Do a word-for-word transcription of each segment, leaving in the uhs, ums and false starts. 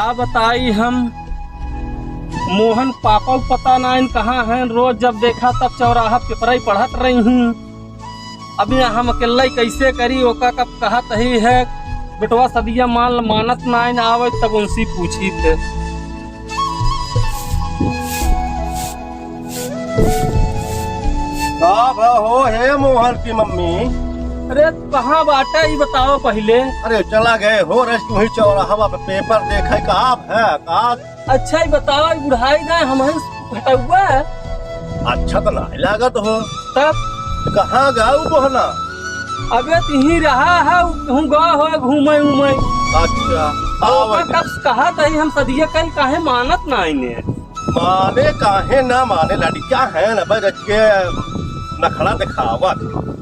का बताई हम, मोहन पापा पता नाइन कहाँ हैं, रोज जब देखा तब चौराहा पेपरई पढ़त रही हूँ। अब यहाँ हम अकेल्लई कैसे करी, ओका कब कहत ही है, बेटवा सदिया मान, मानत नाइन आवै, तब उनसे पूछी थे। का भा हो हे मोहन की मम्मी? अरे, कहाँ बाटे, ई बताओ पहिले। अरे, चला गए हो रस, तू ही चौराहा पे पेपर देखे, का है, का? अच्छा, ई बताओ, ई बुढ़ाई ना हमहन घटउआ? अच्छा तो नाहीं लागत हो। तब? कहाँ गाऊ बोहना? अबे, तिही रहा है, हूँ गा हो घूमे उमे। अच्छा, तो आओ ओका बेटा। कब कहा तही हम सदिया कल काहे मानत ना आईने? माने काहे ना माने, लड़किया है ना भाई, रच के नखड़ा दिखावत।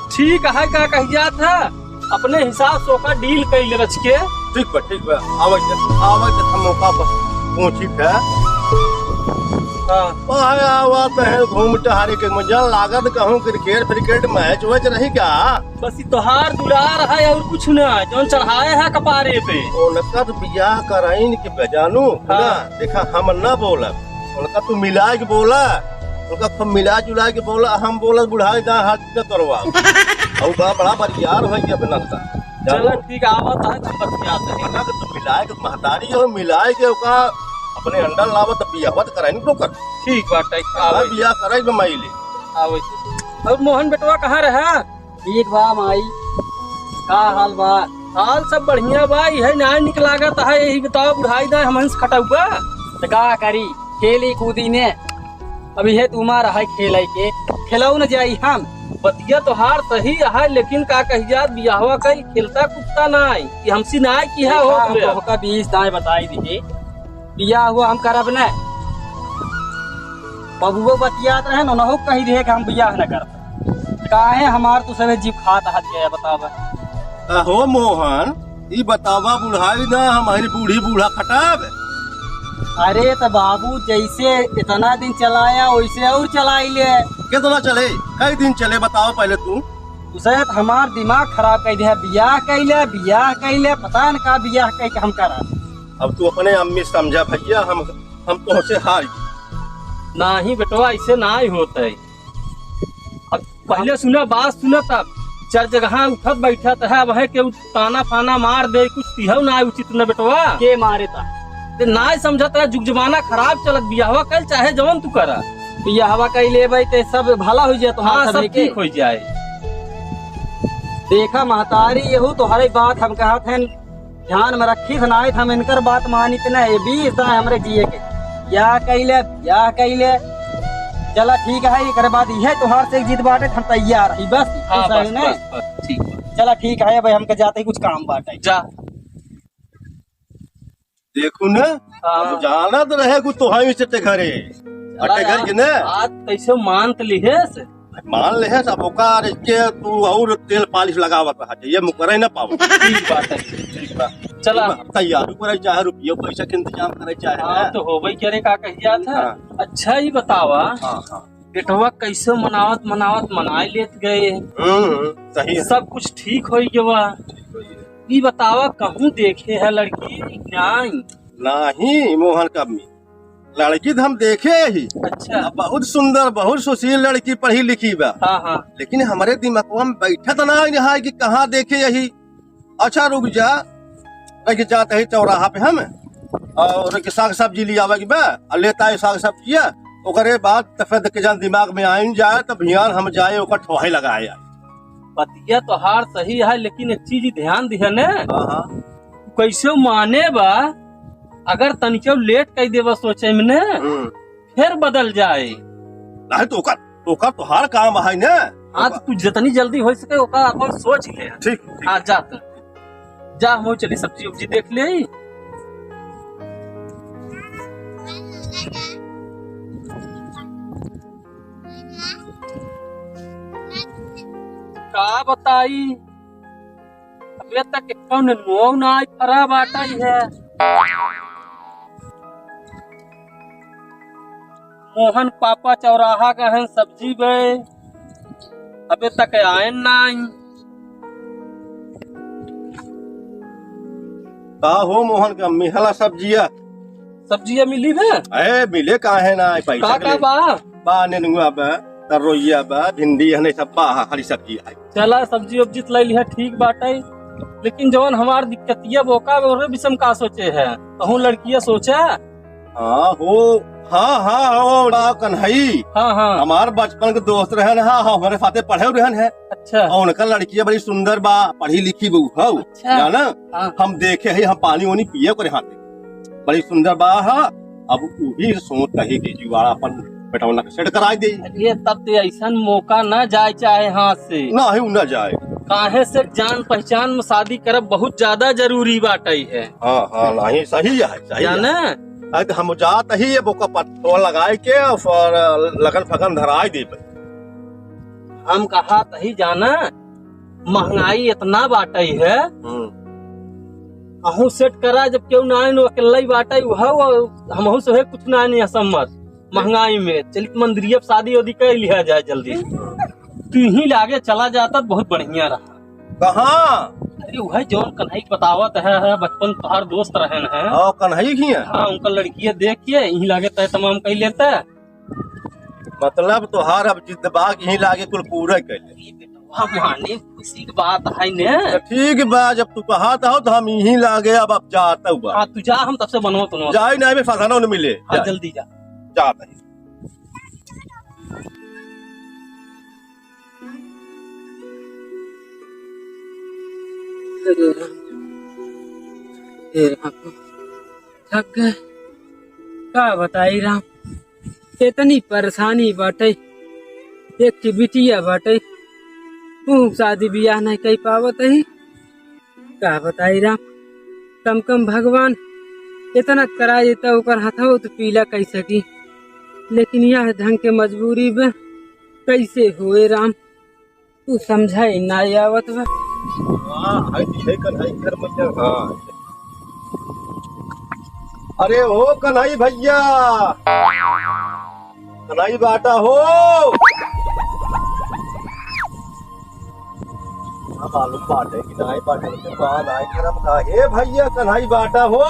ठीक है, का कह जात है, अपने हिसाब से ओका डील कइले रच के। ठीक बा, ठीक बा, आवत, आवत हम मौका पर पहुंची थे। हाँ। पाए आवत है घूम टहरे के मजा लागत, कहूँ क्रिकेट फ्रिकेट मैच वैच रही का? बस ई तोहार दुलार है और कुछ ना, जौन चढ़ाए है कपारे पे। उनका तो बियाह कराइन के बजानू हाँ। ना, देखा हम ना बोलब, उनका तू मिलाए के बोला, उनका खूब मिला जुला के बोला, हम बोला बुढ़ाई दा हाथ न करवा। और बड़ा बड़ा बरियार हो गया अपना का। चलो ठीक, आवत है, हम बतियाते हैं। उनका तो तू मिलाए के महतारी हो, मिलाए के ओका अपने अंडर लावत बियाहवत कराइन तो कर। ठीक बात है, अगर आवत। बियाह कराई तो माई ले। आवत। और मोहन बेटवा कहाँ रहा? ठीक बा माई, का हाल बा? हाल सब बढ़िया बा, इहे ना निक लागत है, यही बताओ बुढ़ाई दा हमहन से खटउबा। त का करी, खेली कूदी ने, अब इहे तुम्हार है खेलइ के, खेलउ न जाई हम। बतिया तोहार सही है, लेकिन का कही जात, बियाहवा कई खेलता कूदता नाई, कि हमसे नाई किहा हो देखा, हम गया। तोहका बीस दाएं बताई दिहे, बियाह हुआ हम करब न। बबुओ बतियात रहे न, उनहु कही रहे कि हम बियाह न करब। काहे हमार तू सभे जीव खात हाथ गया बतावा। अहो मोहन, ई बतावा बुढ़ाई ना हमारी बूढ़ी बूढ़ा खटाब। अरे त बाबू जैसे इतना दिन चलाया वैसे और चलाई ले। कितना चले? कई दिन चले बताओ पहले तू। तू शायद हमार दिमाग खराब कर दिया, बियाह कैले, बियाह कैले, पता न का बियाह कह के हम करा। अब तू अपने अम्मी समझा भैया, हम, हम तोहसे हार गए। नाही बेटवा, ऐसे नाही होत है। अब पहले सुना, बात सुना, तब चार जगह उठत बैठत है, वह के ताना फाना मार दे, कुछ तिहव ना उचित न बेटवा। के मारे ता? ते ना समझत है, जुग जमाना खराब चलत, बियाहवा कल चाहे जवन तू करा। बियाहवा कई लेबै ते सब भला हो जाए तोहार हाँ, सब सबे के। ठीक हो जाए। देखा महतारी, यहू तोहरे बात हम कहत हैं, ध्यान में रखी थे, नाहीं त हम इनकर बात मानी थे ना, ये बीस दाएं हमरे जिए के। या कैले, या कैले। चला ठीक है, एकरे बाद इहे तोहार से जीत बाटे, हम तैयार ही बस। हाँ, खुश है बस, ने? बस, बस, ठीक बा। चला ठीक है, भाई हमके जाते ही कुछ काम बाटे। जा। देखू ना, हाँ। हम जानत रहे कुछ तो है से ते घरे। चला अटे घर यार, के ना। आज कैसे मान त लिहे से? मान ले है सब ओका, अरे के तू और तेल पालिश लगावत रहा, ये मुकरे ना पाओ। ठीक बात है, ठीक बा। चला। तैयार ऊपर है, चाहे रुपये पैसा के इंतजाम करे, चाहे हाँ, ना। तो होबे करे, का कही जात है? हाँ। अच्छा, ई बतावा, हाँ, हाँ। बेटवा कैसे मनावत मनावत मनाए लेत गए। हम्म, हम्म, सही है। सब कुछ ठीक होई गवा। ई बतावा, कहूँ देखे है लड़की? नाहीं। नाहीं, मोहन का अम्मी। लड़की त हम देखे ही। अच्छा। अब बहुत सुंदर, बहुत सुशील लड़की, पढ़ी लिखी बा। हाँ, हाँ। लेकिन हमरे दिमागवा में बैठत नाहीं है कि कहाँ देखे यही। अच्छा रुक जा, कह के जात ही चौराहा पे हम, और के साग सब्जी ले आवे के बा, और लेता है साग सब्जिया, ओकरे बाद त फिर के जान दिमाग में आइन जाए, त भियान हम जाए, ओकर ठोहे लगाए। बतिया तोहार सही है, लेकिन एक चीज ध्यान दिहे ने, हाँ, हाँ। कैसे माने बा, अगर तनिको लेट कर देबा सोचे में ने, हम्म। फिर बदल जाए। नहीं तो ओकर, ओकर तोहार काम है ना। हाँ, तो तू जितनी जल्दी हो सके ओका अपन सोच ले। ठीक, ठीक। हाँ, जा तू। जा, हम चली सब्जी उब्जी देख ले। का बताई, अबे तक कौन नोव नाई फरा बाटइ है। मोहन पापा चौराहा गहन सब्जी बे, अबे तक आयन नाई। का हो मोहन का मिहला सब्जिया? सब्जिया मिली बे? ए, मिले काहे ना, पैसा का के का लिए। बा? बा नेनुआ बा, तरोइया बा, भिंडी है, नहीं सब बा, हरी सब्जी है। चला सब्जी उब्जी त ले लिहा, ठीक बाटे, लेकिन जवन हमार दिक्कतिया बोका बा, ओरे विषय में का सोचे है? कहूँ लड़किया सोचा? हाँ हो, हाँ, हाँ, हो, बा कन्हई। हाँ, हाँ। हमार बचपन के दोस्त रहन, हाँ, हाँ, हमारे साथे पढ़े रहन है। अच्छा। और उनका लड़किया बड़ी सुंदर बा, पढ़ी लिखी बहू हौ। अच्छा। जाना? हाँ। हम देखे ही, हम पानी वानी पिए करे हाथे। बड़ी सुंदर बा, हाँ। अब उही सोच कही कि जुआड़ा अपन बेटवना के सेट कराई दे। अरे, तब तो ऐसन मौका ना जाए चाहे हाथ से। ना ही ना जाए। काहे से जान पहचान में शादी करब बहुत ज्यादा जरूरी बाटे है। हाँ, हाँ, नहीं, सही है, सही है। जाने? अब हम जात ही, अब ओकर पत्तो लगाए के और फिर लगन फगन धराई देबे। हम कहा तही जाना, महंगाई इतना बाटे है। हम्म। अहू सेट करा, जब केहू ना आइन, अकेला ही बाटे, वह, वह, हमहू से है कुछ ना आइन असम्मत। महंगाई में चलित मंदिरिया पे शादी उदी कर लिया जाए जल्दी। तू ही लागे चला जाता तो बहुत बढ़िया रहा। कहाँ? अरे वह जौन कन्हई बतावत है, है बचपन तोहार दोस्त रहन है। हाँ, कन्हई की है? हाँ, उनका लड़किया देख के यही लागे तय तमाम कर लेता। मतलब तोहार अब जिद बा कि यहीं लागे कुल पूरा कर ले। अरे बेटवा, माने खुशी की बात है ने। तो ठीक बा, जब तू कहत हो तो हम यहीं लागे अब, अब जात बा। हाँ, तू जा, हम तब से बनवा तो जाई नहीं, मैं फसाना न मिले। हाँ, जा। जल्दी जा। जा भाई। अरे राम, हे राम, थक गए। का बताई राम, इतनी परेशानी बाटे। एक ठे बिटिया बाटे, ऊ शादी बियाह नहीं कर पावत ही। का बताई राम, कम कम भगवान इतना करा देता, ओकर हथवा तो पीला कर सकी, लेकिन यह ढंग के मजबूरी बा, कैसे होए राम। तू समझाई ना आवत बा। हाँ, है, है कन्हई घर में क्या? हाँ। अरे हो कन्हई भैया, कन्हई बाटा हो। ना मालूम बाटे कि नाई बाटे, लेकिन बाहर आए के हम कहा, "हे भैया, कन्हई बाटा हो।"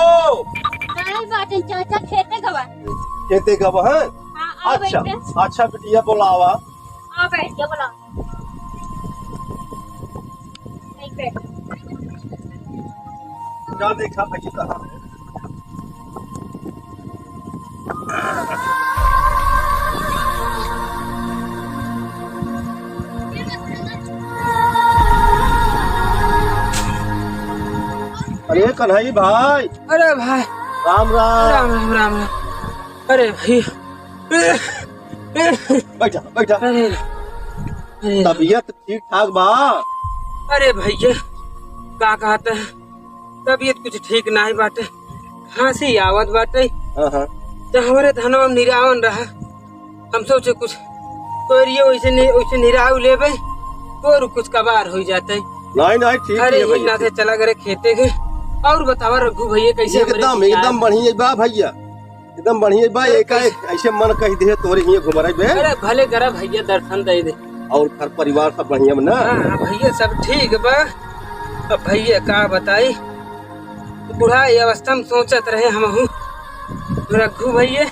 नाई बाटे चाचा, खेते गवा। खेते गवा है? हाँ, आओ अच्छा, बैठे। अच्छा बिटिया बोलावा। हाँ, बैठ के बोला। नहीं, बैठ। जा देखा भाई कहाँ है। अरे कन्हई भाई। अरे भाई। राम राम। राम राम, राम राम। अरे भाई। बैठा, बैठा। अरे, अरे। तबीयत ठीक ठाक बा? अरे भैया, का कहत है, तबीयत कुछ ठीक नाहीं बाटे, खांसी आवत बाटे। हाँ, हाँ। तो हमरे धनवा में निरावन रहा, हम सोचे कुछ कोरियो वैसे नि-, वैसे निराव लेबे, और कुछ कबार हो जाते। नहीं, नहीं, ठीक अरे, है भैया। इन्ना से चला गए खेते के। और बतावा रघु भैया, कैसे हमरे एकदम, ठीक है? एकदम बढ़िया बा भैया। एकदएकदम बढ़िया बा, अरे एकाएक कैसे? ऐसे मन कहि दिहे तोरे हियाँ घुमराई बे। अरे भले करा भैया, दर्शन दे दे। और घर परिवार सब बढ़िया बा ना? हाँ, हाँ भैया, सब ठीक बा। अब भैया का बताई, बुढ़ाई अवस्था में सोचत रहे हमहू, रघु भैया,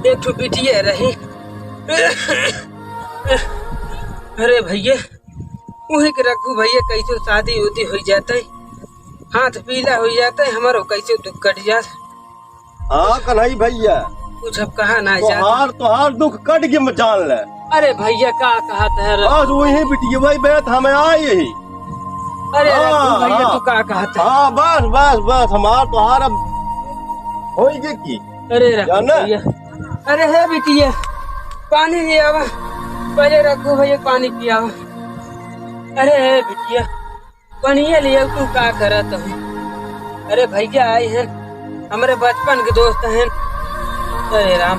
एक ठो बिटिया रही। अरे भैया, उही के रघु भैया कैसे शादी उदी हो जाते, हाथ पीला हो जाते, हमारो कैसे दुख कट जात। हाँ कन्हई भैया। कुछ अब कहा ना जात। तोहार, तोहार दुख कट गए, जान ले। अरे भैया, का कहत है रे? बस वही बिटिया वही बेत हमें आई ही। अरे हाँ, रघु भैया, हाँ। तू का कहत है? हाँ, बस, बस, बस, हमार तोहार अब होई गए की। अरे रघु जाना? भैया, अरे हे बिटिया, पानी ले आवा, पहले रघु भैया पानी पियावा। अरे हे बिटिया, पनिया लिया, तू का करत हो? अरे भैया आए हैं, हमरे बचपन के दोस्त हैं। अरे राम,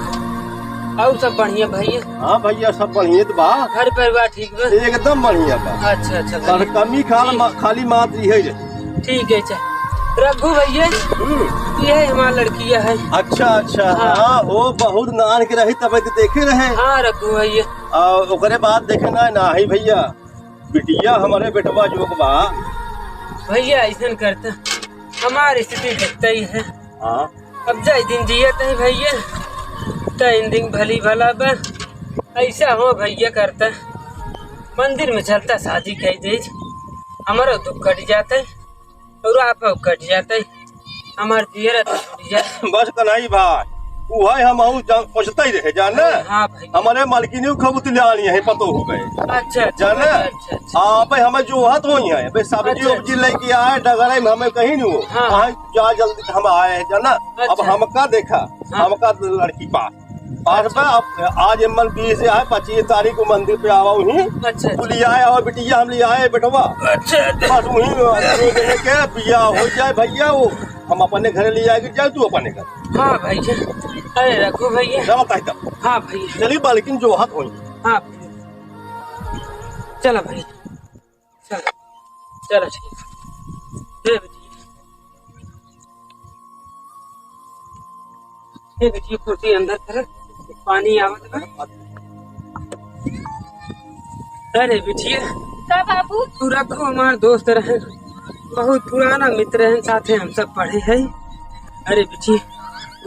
और सब बढ़िया भैया? हाँ भैया, सब बढ़िया तो बा। घर परिवार ठीक बा? एकदम बढ़िया बा। अच्छा, अच्छा भैया। सर, कमी खाल ठीक। मा-, खाली मात्र यही है। ठीक है, अच्छा। रघु भैया, हम्म। ये हमार लड़किया है। अच्छा, अच्छा। हाँ। हाँ, वो बहुत नान के रही, तब तो देखे रहे। हाँ, रघु भैया। आ, ओकरे बाद देखे ना, नाही भैया। बिटिया हमरे बेटवा जोक बा। भैया, ऐसन करता, हमार स्थिति देखते ही है। हाँ। अब जय दिन जियत है भैया, तय दिन भली भला बा। ऐसा हो भैया करता, मंदिर में चलता शादी कई दे, हमारो दुख कट जाता है और आप कट जाता है, हमार जियरा तो छूट जाए। बस कन्हई भाई, उहे हम अहू जान-, सोचते ही रहे, जाने? हाँ भाई। हमारे मालकिनी खूब उतल्यानी है, पतो हो गए। अच्छा, अच्छा, जाने? अच्छा, अच्छा। आप हमें जो हाथ होई है, बे सब्जी अच्छा, उब्जी अच्छा। लेके आए, डगरे में हमें कहीं नहीं हो। हाँ। हाँ, जा जल्दी हम आए हैं, जाना? अच्छा। अब हमका देखा, हाँ। हमका लड़की पास। पास बा, अब आज एमन बीस है, पच्चीस तारीख को मंदिर पे आवा हुई। अच्छा, अच्छा। तू लियाए और बिटिया हम लियाए बेटवा। अच्छा, अच्छा। बस वही दो जने के बिया हो जाए भैया, वो हम अपने घरे लियाए के जाए, तू अपने घर। हाँ भैया, अरे रखो भैया। चला ताई तब। हाँ भैया। चलिए मालकिन जो हाथ होई। हाँ भैया, चला भैया, चला, चला ठीक। हे बिटिया, हे बिटिया, कुर्सी अंदर कर, पानी आवत बा। अरे बिटिया, का बाबू? तू रखो, हमार दोस्त रहन, बहुत पुराना मित्र रहन, साथे हम सब पढ़े हैं। अरे बिटिया,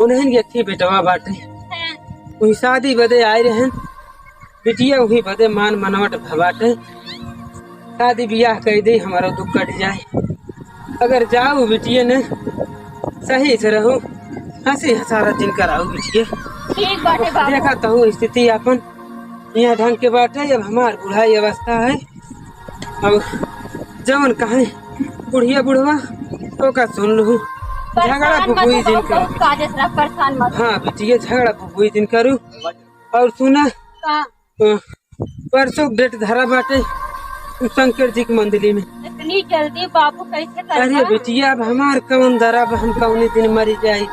उन्हें एक ही बेटवा बाटे, हाँ। वही शादी बदे आए रहन, बिटिया वही बदे मान मनवट भवाटे, शादी बियाह कई दे, हमारो दुख कट जाए। अगर जाऊ बिटिया ने सही से रहू, हंसी हंसारा दिन कराऊ बिटिया। ठीक बाटे बाबू। देखा तहू स्थिति आपन यहाँ ढंग के बाटे, अब हमार बुढ़ाई अवस्था है, अब जवन कहे बुढ़िया बुढ़वा तो का सुन लू, झगड़ा परेशान मत फुफुई हो, दिन बहुत करू। काजे से रह, परेशान मत। हाँ बिटिया, झगड़ा फुफुई दिन करू। और सुना, का? अ, परसों डेट धरा बाटे उ शंकर जी के मंदिर में। इतनी जल्दी बाबू कैसे करबा? अरे बिटिया, अब हमार कौन दरा बा, हम कौने दिन मरी जाई।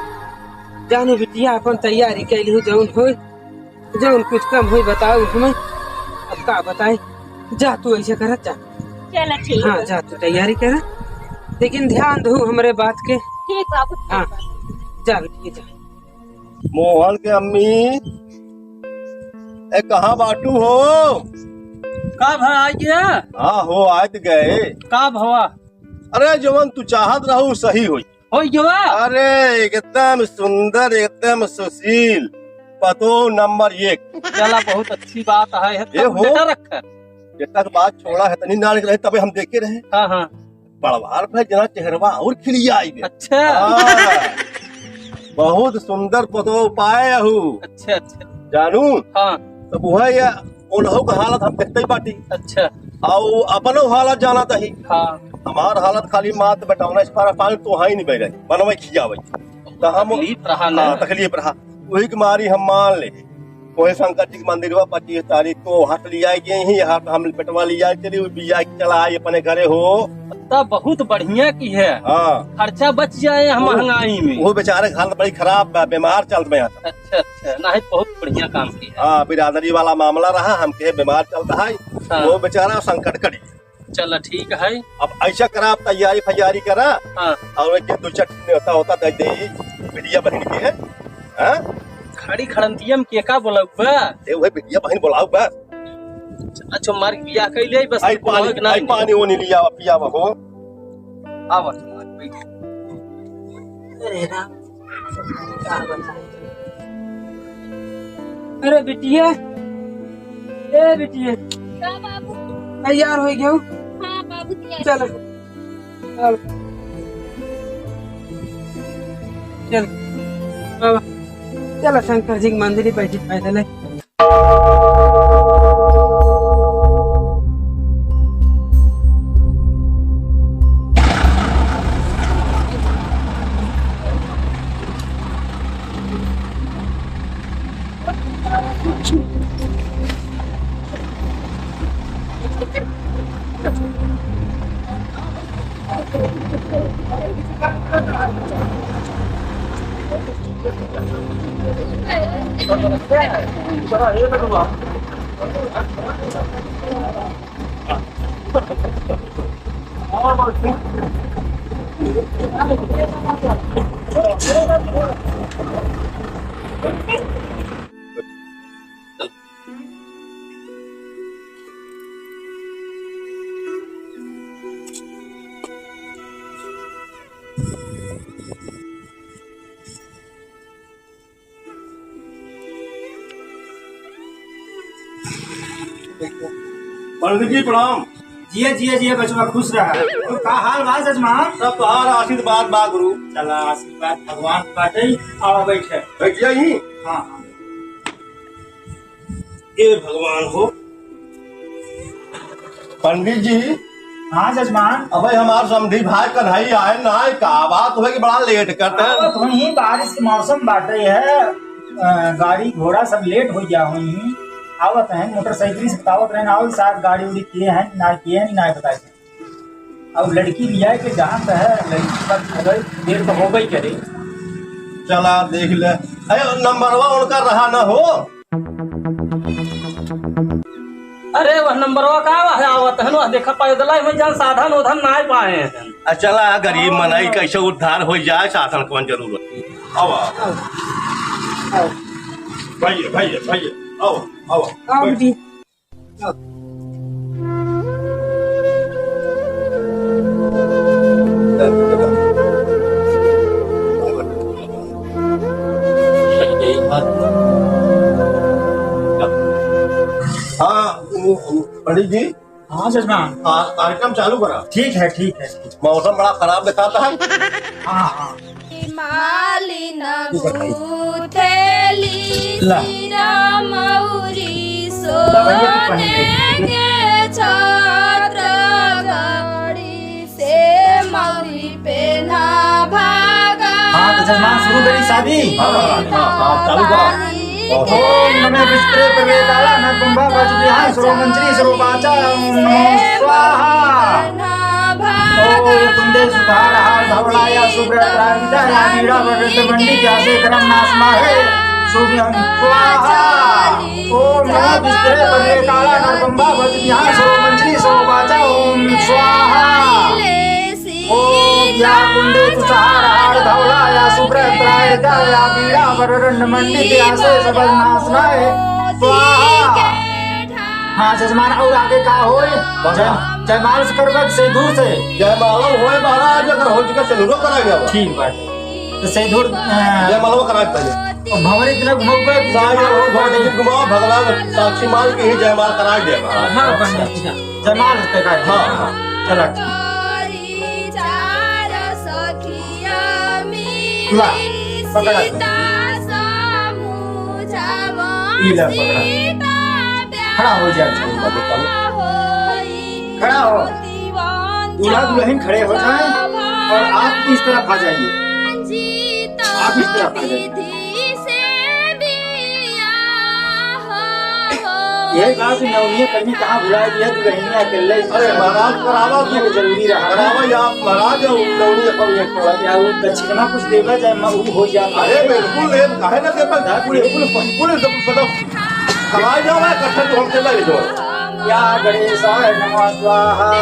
जानू बिटिया, अपन तैयारी कैली हूँ, जौन होई, जौन कुछ कम होई बताऊ हमें, अब का बताई। जा तू ऐसे करत जा। चला ठीक हाँ, बा। जा तू तैयारी कर, लेकिन ध्यान दहू हमरे बात के। ठीक बाबू, ठीक हाँ, बा। जा बिटिया जा। मोहन के अम्मी, ए, कहाँ बाटू हो? का भा, आ गया? हाँ हो, आइत गए। का भवा? अरे, जवन तू चाहत रहू, सही होई। होई गवा? अरे, एकदम सुंदर, एकदम सुशील, पतो नंबर एक। चला, बहुत अच्छी बात है, है ए तब हो। बेटा रखा। बेटा के बात छोड़ा है, तनी नान रहे, तबे हम देखे रहे। हाँ, हाँ। बड़वार पे जना चेहरवा और खिलिया आई बे। अच्छा। हाँ। बहुत सुंदर पतो पाए हूँ। अच्छा, अच्छा। जानू? हाँ। तो वह ये उनहु का हालत हम देखते ही बाटी। अच्छा। और अपनो हालत जानत ही। हाँ। हमार हालत खाली मात बेटौना इस पार पानी तो हाई नहीं बह रही, बनवे खियावे। तो हम तकलीफ रहा ना। हाँ, तकलीफ रहा। वही के मारी हम मान ले। वही शंकर जी के मंदिर हुआ पच्चीस तारीख को हाथ लिया गए ही, हाथ हम बेटवा लिया चली, वो बिया के चला आई अपने घरे हो। तब बहुत बढ़िया की है। हाँ। खर्चा बच जाए हम हाँ। महंगाई में। वो बेचारे के हालत बड़ी खराब बा, बीमार चलत बा यहाँ। अच्छा, अच्छा, नहीं, बहुत बढ़िया काम किया। हाँ, बिरादरी वाला मामला रहा, हम कहे बीमार चलता है, हाँ। वो बेचारा संकट कड़ी। चला, ठीक है। अब ऐसा करा, आप तैयारी फैयारी करा, हाँ। और एक दो चटनी होता, होता दे दे, बिटिया बहन के है, हाँ? खड़ी खड़ंतिया में के का बोलाऊ बा? ए, वही बिटिया बहन बोलाऊ बा। अच्छा, मार बिया कैले, बस आई पानी, आई पानी वो नहीं लिया, पिया हो। आवा, बैठ। अरे राम, का बताई? अरे बिटिया, ए बिटिया। का बाबू? तैयार हो गयो? हाँ बाबू, तैयार। चल, अब चल, अब चल, शंकर जी के मंदिर ही बैठी पैदल है। पंडित जी प्रणाम। जिया, जिया, जिया बचवा, खुश रहा। और का हाल बा जजमान? सब तोहार आशीर्वाद बा गुरु। चला, आशीर्वाद भगवान बाटे। आवा बैठे। बैठ जाई। हाँ, हाँ। ए भगवान हो। पंडित जी। हाँ जजमान। अबे हमार समधी भाई कन्हई आए ना आए, का बात होई कि बड़ा लेट करते हैं? आवत होई, बारिश के मौसम बाटे है, अ, गाड़ी घोड़ा सब लेट हो गया होई। आवत हैं मोटरसाइकिल से बतावत रहे ना, आवत साथ गाड़ी उड़ी किए हैं ना किए हैं ना बताए। अब लड़की लिया के जहाँ से है, लड़की पर अगर देर तो होबे करे। चला देख ले। अरे नंबरवा उनका रहा ना हो। अरे वह नंबरवा का वह आवत है ना, देखा पैदल ही में जान साधन उधन ना पाए हैं। आ चला गरीब मनई कैसे उद्धार हो जाए, साधन कौन जरूरत है। आवा। भैया, भैया, भैया, आवा, आवा। आओ जी। हाँ, पंडित जी। हाँ, जजमान। आ, कार्यक्रम चालू करा। ठीक है, ठीक है, ठीक। मौसम बड़ा खराब दिखाता है। हाँ, हाँ। मालिन गुथेली ला। सिरा मौरी ला भैया, तू पहन ले। सोने के छत्र घड़ी से मौरी पे ना भागा। हाँ, तो जजमान शुरू करी शादी। हाँ, हाँ, हाँ, हाँ, चालू करा। ओम नमः विष्णुवे प्रवेदाय नरकुंभा वज्रविहार सरोमंजरी सरोपाचा ओम नमः स्वाहा। ओम कुंडे सुधार हार धवलाया सुब्रत रागिता या वीणा वरद मंडित या से करम नाश माहे। शुभ्यं स्वाहा। ओम नमः विष्णुवे प्रवेदाय नरकुंभा वज्रविहार सरोमंजरी सरोपाचा ओम स्वाहा। ओम या कुंडे तुषार हार धवला या सुब्रत राय का या वीणा वरदंड मंडित या से सबल नाशनाय स्वाहा। हाँ, जजमान, और आगे का होई? बस। जय-, जयमाल से करबे, सेधूर से। जयमाल होए महाराज, अगर हो चुका सेधूरो कराएंगे अब। ठीक बात। तो सेधूर, अ, जयमालवा कराए पहले। और भंवरी इतना घुमाओगे कि सागर जयमाल हो, भंवरी घुमाओ, भगवान साक्षी माल की ही जयमाल कराए दे महाराज। हाँ, पंडित जी। जमाल होते का? हाँ, हाँ। चला। ला, पकड़ा। ई ला, पकड़ा। खड़ा हो जा। खड़ा हो। दूल्हा दुल्हन खड़े हो जाएं और आप इस तरफ आ जाइए। आप इस तरफ आ जाइए। यही बात नवनिया कर्मी कहाँ भुला दिया, दुल्हनिया अकेले। अरे महाराज, करावा ये जरूरी रहा। करावा या महाराज, या नवनिया पर ये थोड़ा। या वो दक्षिणा कुछ देवा जाए, मैं वो हो जाता। अरे बिल्कुल, ये काहे ना देवा? पूरे, पूरे, पूरे सब, सब करावा जावा, इकट्ठा जो हमसे ले जो। या गणेशाय नमः स्वाहा।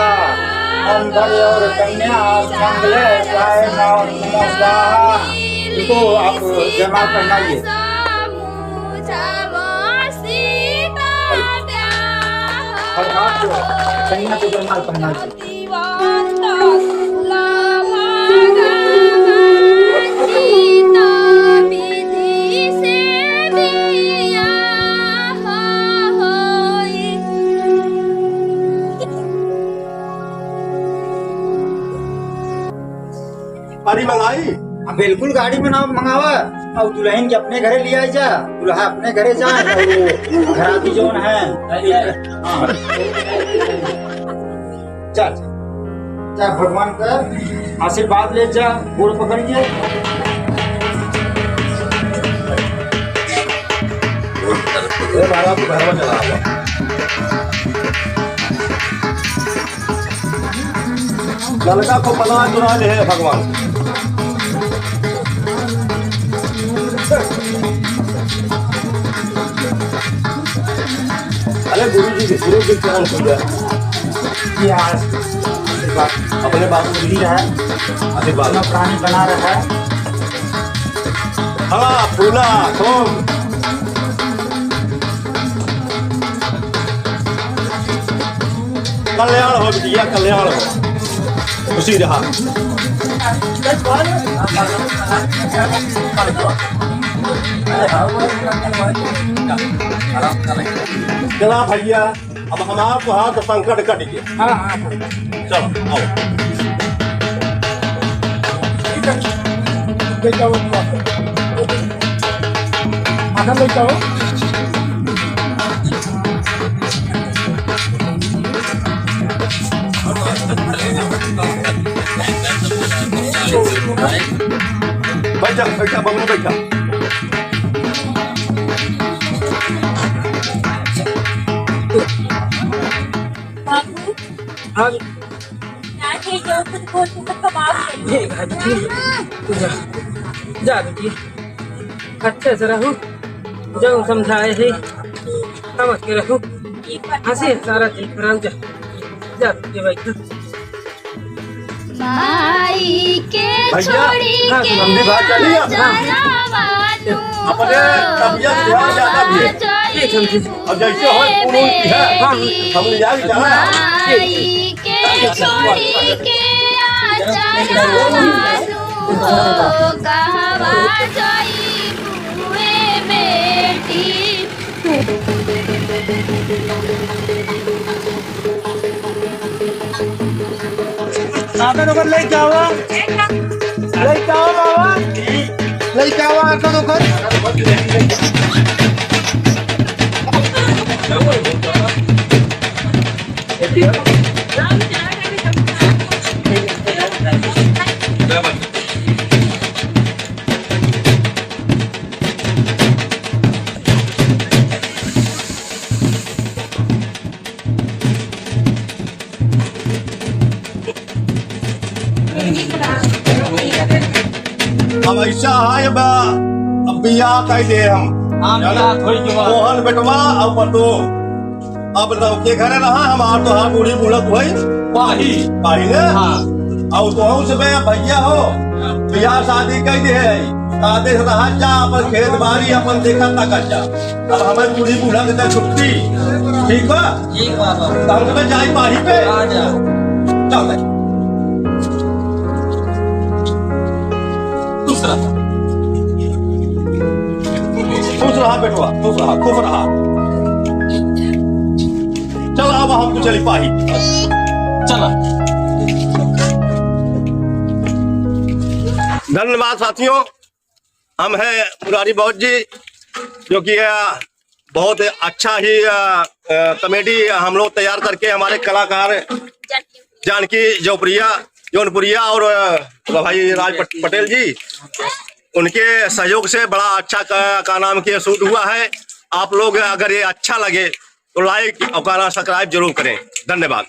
अंतर और कन्या मंगले शिवाय नमः स्वाहा। इनको आप जयमाल पहनाइए। और आप जो कन्या को जयमाल पहनाइए। गाड़ी मंगाई? हाँ, बिल्कुल गाड़ी में ना मंगावा। और दुल्हन के अपने घरे ले आई जा, दुल्हा अपने घरे जाए, और वो घराती जौन है, हाँ। जा, जा, जा भगवान का आशीर्वाद ले जा, गोड़ पकड़ के। ए महाराज, तू घरवा चला आवा। ललका को पला चुरा ले है भगवान। अरे गुरु जी, गुरु जी क्या हो गया? ये आज आशीर्वाद। अपने बाबू जी है। आशीर्वाद। अपना प्राणी बना रहा है। हाँ, फूला, खूब। कल्याण हो बिटिया, कल्याण हो, खुशी रहा। चला भैया, अब हमार तोहार तो संकट कट गया। हाँ, हाँ, हाँ। चलो, आओ। ठीक है। ले जाओ, ले जाओ। आधा ले जाओ। बैठा, बैठा, बबलू, बैठा। बाबू, हाँ। जाके जो कुछ बोल, तू तो कमाल कर। हे भाभी, तू जा, जा बेटी, अच्छे से रहू, जो समझाए है, समझ के रहू, हँसी सारा दिन खराब जा, जा बेटी, बैठ। माई के भैया, छोड़ी हाँ, के समधी भाई चलिए आप। आजा रावा तू अपने तबियत ध्यान ज्यादा दिए। ठीक है, ठीक है। अब जैसे हो, कौन हो, है? हाँ, हम ले जाके जाना है। माई के छोड़ी के आजा रावा तू कहवा जाइबू ए बेटी। आकर ओकर लइका आवा। लइका आवा बाबा। लइका आवा आकर ओकर। अब ऐसा है बा, अब बियाह कइ दे हम। हाँ, बियाह थोड़ी के बाद। मोहन बेटवा और पतो। अब तो के घरे रहा, हमार तो हाँ बूढ़ी बूढ़त हुई। पाही। पाही ने? हाँ। और तो हम से बे भैया हो, बियाह शादी कइ दे है। आदेश रहा जा, अपन खेत बाड़ी अपन देखा तका जा। अब हमें बूढ़ी बूढ़ा के छुट्टी, ठीक बा? ठीक बा, बाबा। तो हम कहते जाई पाही पे। आ जा। चल भाई। खुश रहा। खुश रहा बेटवा, खुश रहा, खुश रहा। चल अब हम तो चली पाही। चला। धन्यवाद साथियों। हम हैं मुरारी बौद्ध जी, जो कि, अ, बहुत अच्छा ही, अ, अ, comedy हम लोग तैयार करके हमारे कलाकार जानकी जौनपुरिया, जौनपुरिया और, अ, भाई राज पट-, पटेल जी, उनके सहयोग से बड़ा अच्छा का, का नाम के shoot हुआ है। आप लोग अगर ये अच्छा लगे तो like और का नाम subscribe जरूर करें। धन्यवाद।